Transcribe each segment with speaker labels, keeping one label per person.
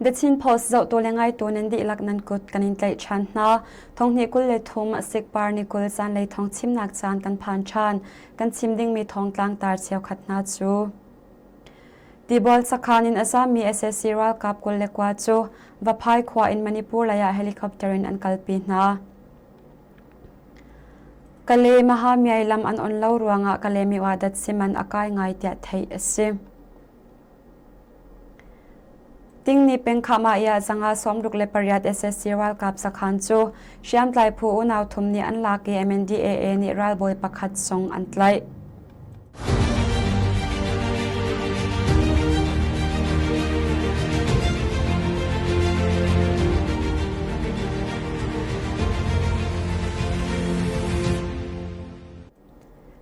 Speaker 1: The Chin Post zohtu le ngaitu nan dihlak nan kut kan in tlaih ṭhan hna. Thonghnih 23 sikpar ni 20 zanlei thawng chimnak caan kan phan ṭhan. Kan chim dingmi thawngtlang tar cheukhat hna cu. Tibual sakhan in a zammi sac ralkap 29 cu Vaphai khua in Manipur lei ah helicopter in an kalpi hna. Kale Mahamiai lam an on lo ruangah Kalemi ah datsi man a kai ngai tiah theih a si. Tingni peng Khahmah 168 sac ralkap sakhan cu hriamtlai phu unau thum nih an lak i MNDAA nih ralbawi pakhat zong an tlaih.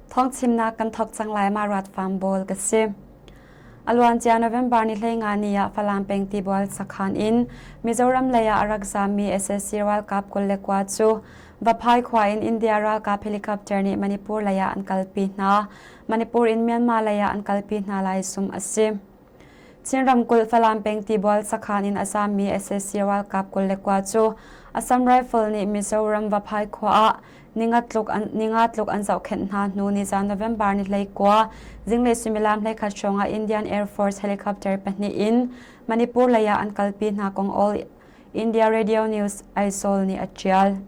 Speaker 1: Thawngchimnak kan thawk cang lai ma rat farm bawl ka si. A luancia November ni 15 ni ah Falam peng Tibual sakhan in Mizoram lei ah a rak zaammi sac ralkap 29 cu Vaphai khua in India ralkap helicopter nih Manipur lei ah an kalpi hna. Manipur in Myanmar lei ah an kalpi hna lai zumh a si. Chin ramkulh Falam peng Tibual sakhan in a zaammi sac ralkap 29 cu Assam Rifle nih Mizoram Vaphai khua ah ninga tluk an zohkhenh hna hnu nizan November ni 19 zinglei suimilam 11 hrawng ah Indian Air Force helicopter pahnih in Manipur lei ah an kalpi hna kong All India Radio News Aizawl nih a ṭial.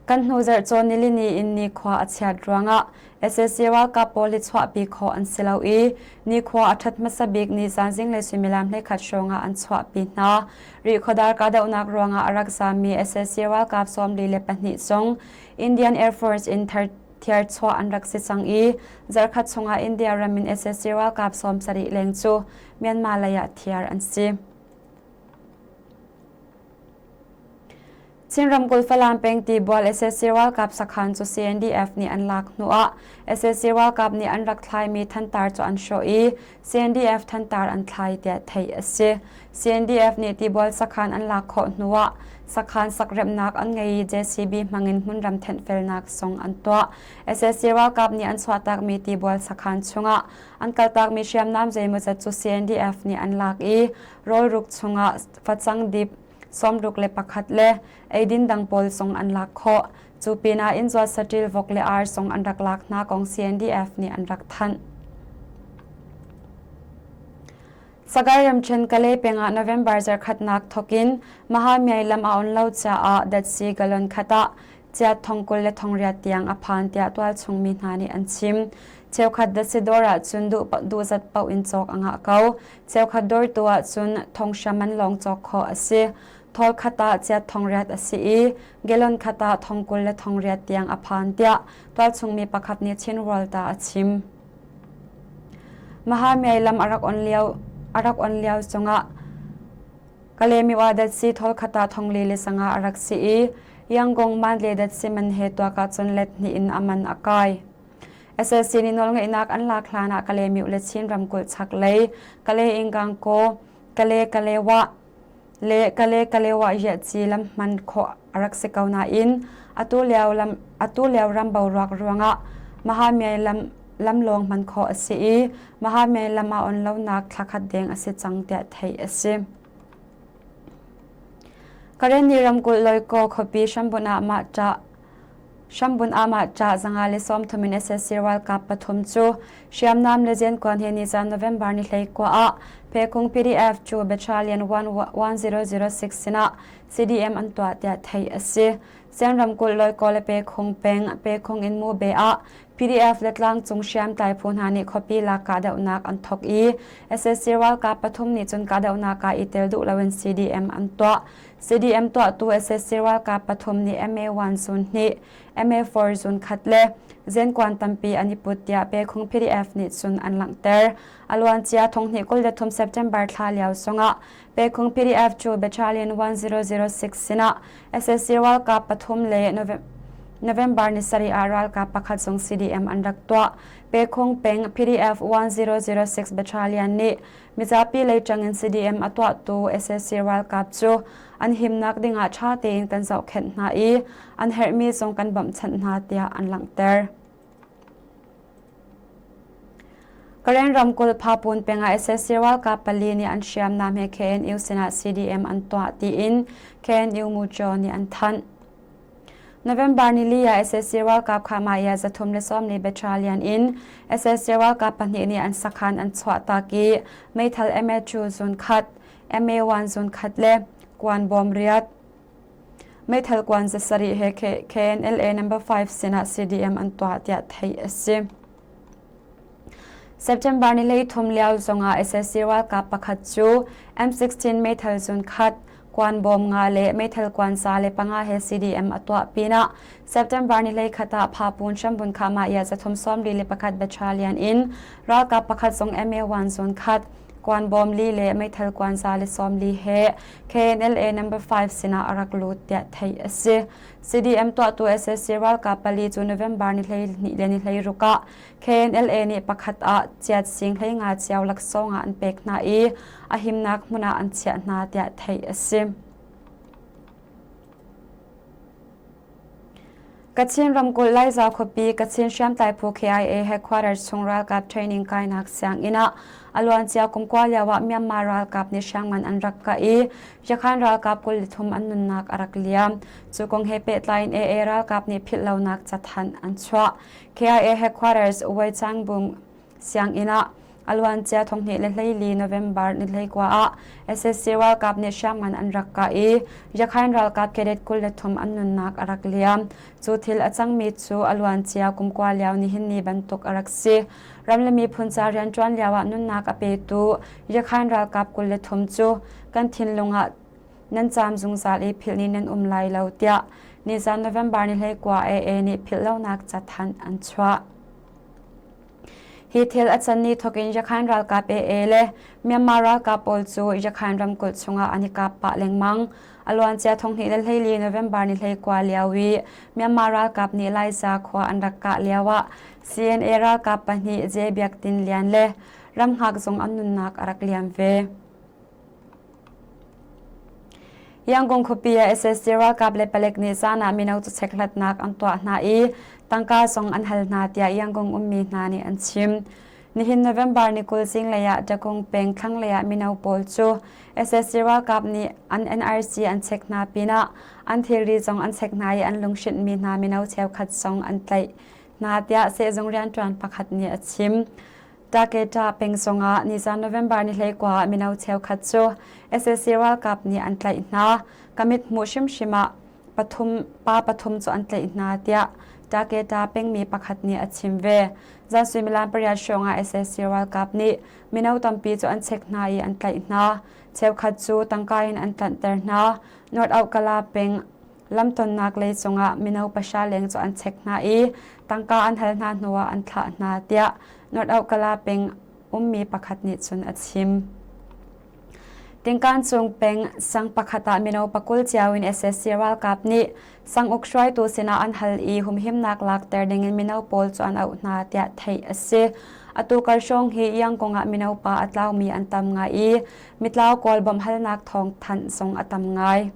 Speaker 1: Kan hnu zarh cawn nilini in nikhua a chiat ruangah sac ralkap pawl hi chuahpi khawh an si lo i nikhua a ṭhat hmasa bik ni zan zinglei suimilam 11 hrawngah an chuahpi hna. Rihkhawdar kahdohnak ruangah a rak zaammi sac ralkap 42 zong Indian Air Force in thiarchuah an rak si cang i zarhkhat chungah India ram in sac ralkap 70 leng cu Myanmar lei ah thiar an si. Chin ramkulh Falam peng Tibual sac ralkap sakhan cu CNDF nih an lak hnuah sac ralkap nih an rak thlaimi thantar cu an hrawh i CNDF thantar an thlai tiah theih a si. CNDF nih Tibual sakhan an lak khawh hnuah sakhan sakremhnak an ngei i JCB hmangin hmunram thenhfelnak zong an tuah. Sac ralkap nih an chuahtakmi Tibual sakhan chungah an kaltakmi hriamnam zeimawzat cu CNDF nih an lak i rawlruk chungah facang dip 61 le eidin dang pawl zong an lak khawh. Cu pinah inn zuat saṭil vok le ar zong an rak lak hna kong CNDF nih an rak thanh. Sagaing ramṭhen Kalay peng ah November zarkhatnak thawkin Mahamiai lam a on lo caah datsi galon khat ah chiat thong 20 le thong riat tiang a phan tiah tualchung mi hna nih an chim. Cheukhat datsi dawr ahcun duhzat paoh in cawk a ngah ko. Cheukhat dawr tu ahcun thong hra man lawng cawk khawh a si. Thawl khat ah chiat thong riat a si i gallon khat ah thong 20 le thong riat tiang a phan tiah tualchung mi pakhat nih Chin World ah a chim. Mahamiai lam a rak on lio cungah Kalemiwa datsi thawl khat ah thong li le sanga a rak si i Yangon Mandalay datsi man he tuak ahcun let hnih in a man a kai. SAC nih nawlngeihnak an lak hlan ah Kalemiu le Chin ramkulh chaklei Kale Ingangkaw, Kale Kalewa le Kale Kalewa Yehci lam hman khawh a rak si ko nain atu lio ram boruak ruangah Mahamiai lam lamlawng hman khawh a si i Mahamiai lam a on lonak thlakhat deng a si cang tiah theih a si. Karenni ramkulh Loikaw khuapi hrambunh ah mah ṭah Hrambunh ah mah ṭah 130 in sac ralkap pathum cu hriamnam le zenkuan he nizan November ni 19 ah Phekung PDF cu Battalion 1006 sinah CDM an tuah tiah theih a si. Sen ramkulh Loikaw le Pekhung peng Pekhung in Mube ah PDF le tlangcung hriamtlai phu hna nih khuapi lak kahdohnak an thawk i sac ralkap pathum nih cun kahdohnak ah i tel duh loin CDM an tuah. CDM tuahtu sac ralkap pathum nih MA1 zun hnih, MA4 zun khat le zenkuan tampi an i put tiah Pekhung PDF nih cun an langhter. A luancia 2023 September thla lio zongah Pekhung PDF cu Battalion 1006 sinah sac ralkap pathum le November ni sarih ah ralkap pakhat zong CDM an rak tuah. Pekhung peng PDF 1006 Battalion nih mizapi lei ṭang in CDM a tuahtu sac ralkap cu an himnak dingah ṭha tein kan zohkhenh hna i an herhmi zong kan bawmhchanh hna tiah an langhter. Karen ramkulh Phapun peng ah sac ralkap pali nih an hriamnam he KNU sinah CDM an tuah tiin KNU Muco nih an thanh. November nili ah sac ralkap Khahmaya 340 Battalion in sac ralkap pahnih nih an sakhan an chuahtak i meithal MA2 zun khat, MA1 zun khat le kuan bawm riat meithal kuan 700 he KNLA number 5 sinah CDM an tuah tiah theih a si. September ni 13 lio zongah sac ralkap pakhat cu M16 meithal zun khat, kuan bawm nga le meithal kuan sa le panga he CDM a tuah pinah September ni 21 ah Phapun Hrambun Khama ia 341 Battalion in ralkap pakhat zong MA1 zun khat, kuan bawm li le meithal kuan za le sawm li he KNLA number 5 sinah a rak lut tiah theih a si. CDM tuahtu sac ralkap pali cu November ni 12 le ni 16 ah KNLA nih pakhat ah chiat sing 15 cio laksawng ah an pek hna i a himnak hmun ah an chiah hna tiah theih a si. Kachin ramkulh Laiza khuapi Kachin hriamtlai phu KIA headquarters chung ralkap training kainak sianginn ah a luancia kum kua lio ah Myanmar ralkap nih hriamngan an rak kah i Yakhan ralkap 23 an nunnak a rak liam. Cu kong he pehtlai in AA ralkap nih philhlonak cathanh an chuah. KIA headquarters Uwaicangbung sianginn ah a luancia 2024 November ni 19 ah SSC ralkap nih hriamngan an rak kah i Yakhain ralkap cadet 23 an nunnak a rak liam. Cu thil a cangmi cu a luancia kum kua lio nihin ni bantuk a rak si. Ram le miphun ca rianṭuan lio ah nunnak a petu Yakhain ralkap 23 cu kan thinlung ah nan caam zungzal i philh ni nan um lai lo tiah nizan November ni 19 AA nih philhlonak cathanh an chuah. Hi thil a can ni thawkin Yakhain ralkap AA le Myanmar ralkap pawl cu Yakhain ramkulh chungah an i kap pah lengmang. A luancia 2024 November ni 19 lio i Myanmar ralkap nih Laiza khua an rak kah lio ah CNA ralkap pahnih J Biak Tin Lian le Ramhngak zong an nunnak a rak liam ve. Yangon khuapi ah sac ralkap le palek nih zan ah mino cu chekhlatnak an tuah hna i tangka zong an hal hna tiah Yangon ummi hna nih an chim. Nihin November ni 20 zinglei ah Dakung peng thlanglei ah mino pawl cu sac ralkap nih an NRC an check hna pinah an thilri zong an check hna i an lunghrinhmi hna mino cheukhat zong an tlaih hna tiah sehzung rianṭuan pakhat nih a chim. Taketa peng zongah nizan November ni 19 ah mino cheukhat cu sac ralkap nih an tlaih hna. Ka mit hmuh hrimhrim ah pathum, pa pathum cu an tlaih hna tiah Taketa pengmi pakhat nih a chim ve. Zan suimilam pariat hrawng ah sac ralkap nih mino tampi cu an chek hna i an tlaih hna. Cheukhat cu tangka in an tlanhter hna. North Auh-Kala peng lamtonnak lei cungah mino pahra leng cu an chek hna i tangka an hal hna hnuah an thlah hna tiah North Auh-Kala peng ummi pakhat nih cun a chim. Tingkan cung peng sang pakhat ah mino pakul cio in sac ralkap nih sanguk hruaitu sinah an hal i humhimnak lakter dingin mino pawl cu an auh hna tiah theih a si. Atu kar hrawng hi Yangon ah mino pa a tlaumi an tam ngai i mitlau kawl bawmhhalnak thawng thanh zong a tam ngai.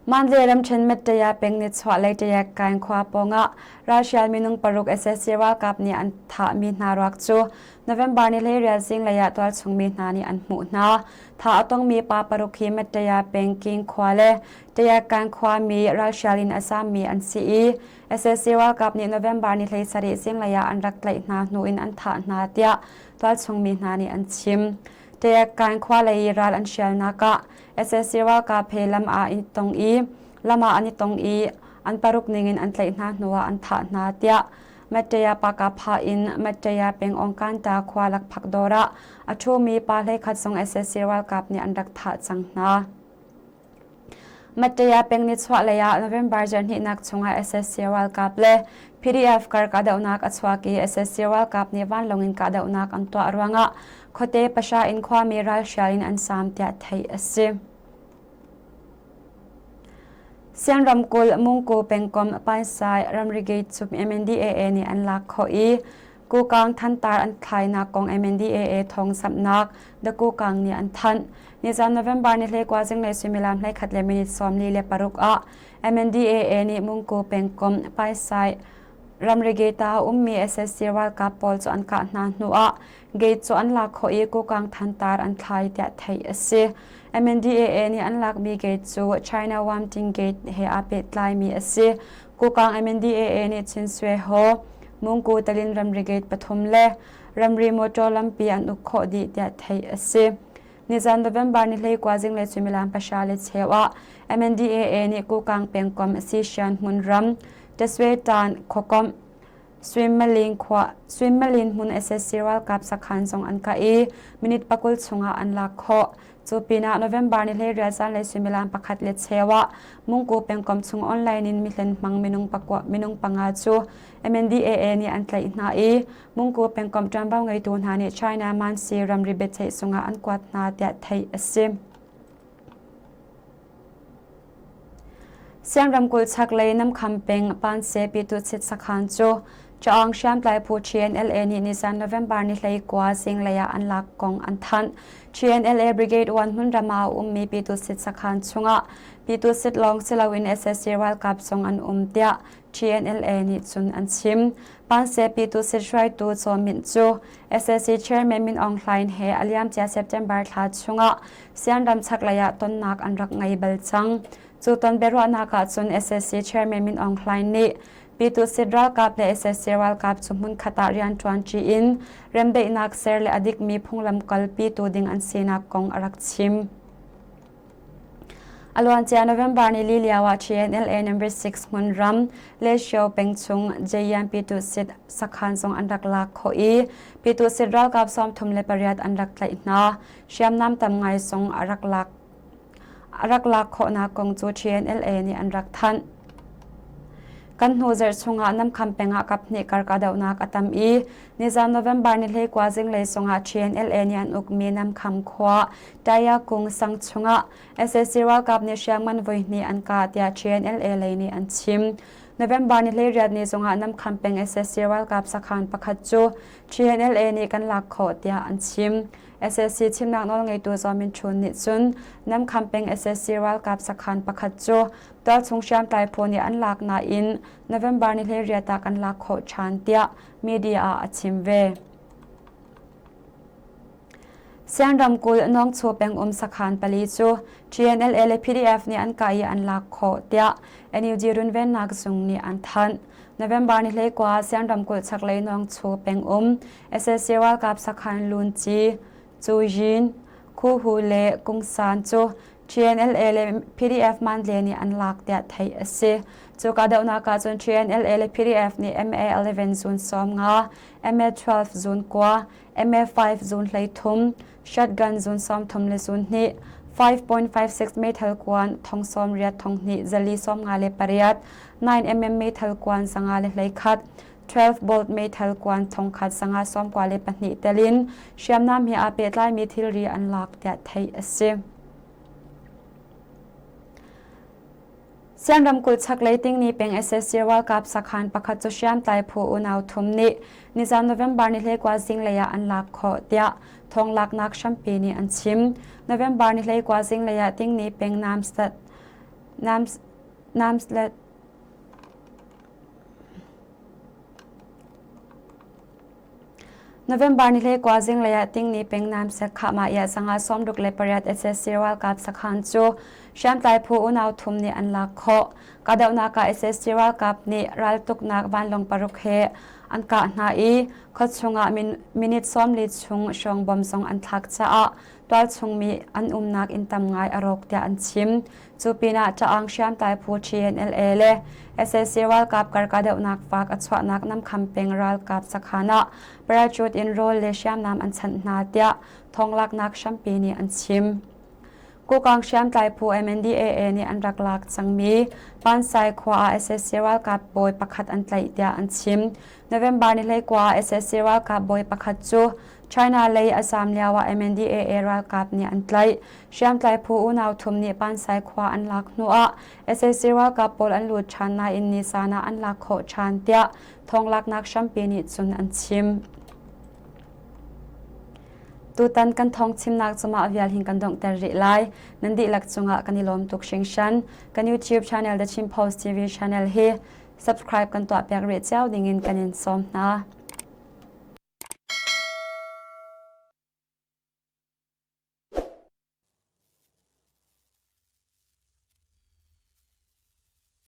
Speaker 1: Mandalay ramṭhen Mettaya peng nichuahlei Tayakkaing khua pawngah ralhrial minung paruk sac ralkap nih an thahmi hna ruak cu November ni 18 zinglei ah tualchung mi hna nih an hmuh hna. Thah a tongmi pa paruk hi Mettaya peng King khua le Tayakkaing khuami ralhrial in a zaammi an si i sac ralkap nih November ni 17 zinglei ah an rak tlaih hna hnu in an thah hna tiah tualchung mi hna nih an chim. Tayakkaing khua lei i ral an hrialnak ah sac ralkap he lam ah i tong i lam ah an i tong i an paruk ningin an tlaih hna hnuah an thah hna tiah Mattaya Pakapha in Mattaya peng Ongkanta khua lakphak dawr ah a ṭhumi pa hleikhat zong sac ralkap nih an rak thah cang hna. Mattaya peng nichuahlei ah November zarhhnihnak chungah sac ralkap le PDF kar kahdohnak a chuak i sac ralkap nih vanlawng in kahdohnak an tuah ruangah khuate pahra in khuami ralhrial in an saam tiah theih a si. Sian ramkulh Mungku pengkomh Paisai ramri gate cu MNDAA nih an lak khawh i Kukang thantar an thlainak kong MNDAA thawngzamhnak The Kukang nih an thanh. Nizan November ni 21 zinglei suimilam 11 le minute 46 ah MNDAA nih Mungku pengkomh Paisai Ramri gate ah a ummi sac ralkap pawl cu an kah hna hnuah gate cu an lak khawh i Kokang thantar an thlai tiah theih a si. MNDAA nih an lakmi gate cu China Wamting Gate he aa pehtlaimi a si. Kokang MNDAA nih Chin Swe Ho, Mungku Talin ramri gate pathum le ramri motor lampi an uk khawh dih tiah theih a si. Nizan November ni 19 zinglei suimilam pahra le cheu ah MNDAA nih Kokang pengkomh Sishan hmunram Taswe Tan khuakomh Swimmalin khua Swimmalin hmun SSC ralkap sakhan zong an kah i minute pakul chungah an lak khawh. Cu pinah November ni 18 zanlei suimilam pakhat le cheu ah Mungku pengkomh chung online in mihlen hmang minung pakua minung panga cu MNDAA nih an tlaih hna i Mungku pengkomh ṭuanvo ngeitu hna nih China Mansi ramri biaceih sungah an kuat hna tiah theih a si. Siang ramkulh chaklei Namkham peng Panse Pyituchit sakhan cu Chaung hriamtlai phu TNLA nih nizan November ni 19 zinglei ah an lak kong an thanh. TNLA Brigade 1 hmunram ah a ummi Pyituchit sakhan chungah Pyituchit lawng si loin sac ralkap zong an um tiah TNLA nih cun an chim. Panse Pyituchit hruaitu Chaw Myint cu sac Chairman Min Aung Hlaing he a liamcia September thla chungah Sianram chaklei ah tonnak an rak ngei bal cang. Cu ton biaruahnak ah cun sac Chairman Min Aung Hlaing nih Pyitusit ralkap le sac ralkap cu hmunkhat ah rianṭuanṭi in remdaihnak ser le a dikmi phunglam kalpitu ding an sinak kong a rak chim. A luancia November ni li lio ah TNLA number 6 hmunram Leshio peng chung Jayan Pyitusit sakhan zong an rak lak khawh i Pyitusit ralkap 38 an rak tlaih hna. Hriamnam tam ngai zong a rak lak a rak lak khawhnak kong cu TNLA nih an rak thanh. Kan hnu zarh chungah Namkham peng ah kaphnih kar kahdohnak a tam i nizan November ni 19 zinglei zongah TNLA nih an ukmi Namkham khua Tayakung sang chungah sac ralkap nih hriamngan voihnih an kah tiah TNLA lei nih an chim. November ni 18 ni zongah Namkham peng sac ralkap sakhan pakhat cu TNLA nih kan lak khawh tiah an chim. Sac chimnak nawlngeitu Zaw Min Htun nih cun Namkham peng sac ralkap sakhan pakhat cu tualchung hriamtlai phu nih an lak nain November ni 18 ah kan lak khawh ṭhan tiah media ah a chim ve. Sian ramkulh Nawngchu pengum sakhan pali cu TNLA le PDF nih an kah i an lak khawh tiah NUG runvennak zung nih an thanh. November ni 19 Sian ramkulh chaklei Nawngchu pengum sac ralkap sakhan Lunci, Cuyin, Khuhu le Kungsan cu TNLA le PDF Mandle nih an lak tiah theih a si. Cu kahdohnak ah cun TNLA le PDF nih MA11 zun 15, MA12 zun kua, MA5 zun 13, shotgun zun 30 le zun hnih, 5.56 meithal kuan thong sawm riat thong hnih zali sawm nga le pariat, 9mm meithal kuan zanga le hlei khat, 12 bolt meithal kuan thongkhat sanga sawmkua le pahnih telin hriamnam he aa pehtlaimi thilri an lak tiah theih a si. Sian ramkulh chaklei Tingni peng sac ralkap sakhan pakhat cu hriamtlai phu unau thum nih nizan November ni 19 zinglei ah an lak khawh tiah thawnglaknak hrampi nih an chim. November ni 19 zinglei ah Tingni peng Namsat Nams Namslet November ni 19 zinglei ah Tingni peng Namsek khahmah i sanga 68 sac ralkap sakhan cu hriamtlai phu unau thum nih an lak khawh. Kahdohnak ah sac ralkap nih raltuknak vanlawng paruk he an kah hna i khuachung ah minute 40 chung hrawng bom zong an thlak caah tualchung mi an umnak inn tam ngai a rawk tiah an chim. Cu pinah Ṭaang hriamtlai phu TNLA le sac ralkap kar kahdohnak fak a chuahnak Namkham peng ralkap sakhan ah parachute in rawl le hriamnam an chanh hna tiah thawnglaknak hrampi nih an chim. Kokang hriamtlai phu MNDAA nih an rak lak cangmi Pansai khua ah sac ralkap bawi pakhat an tlaih tiah an chim. November ni 19 ah sac ralkap bawi pakhat cu China lei a zaam lio ah MNDAA ralkap nih an tlaih. Hriamtlai phu unau thum nih Pansai khua an lak hnuah sac ralkap pawl an lut ṭhan nain nizan ah an lak khawh ṭhan tiah thawnglaknak hrampi nih cun an chim. Tutan kan thawng chimnak cu mah vial hin kan donghter rih lai. Nan dihlak cungah kan i lawm tuk hringhran. Kan YouTube channel The Chin Post TV channel hi. Subscribe kan tuahpiak rih cio dingin kan in sawm hna.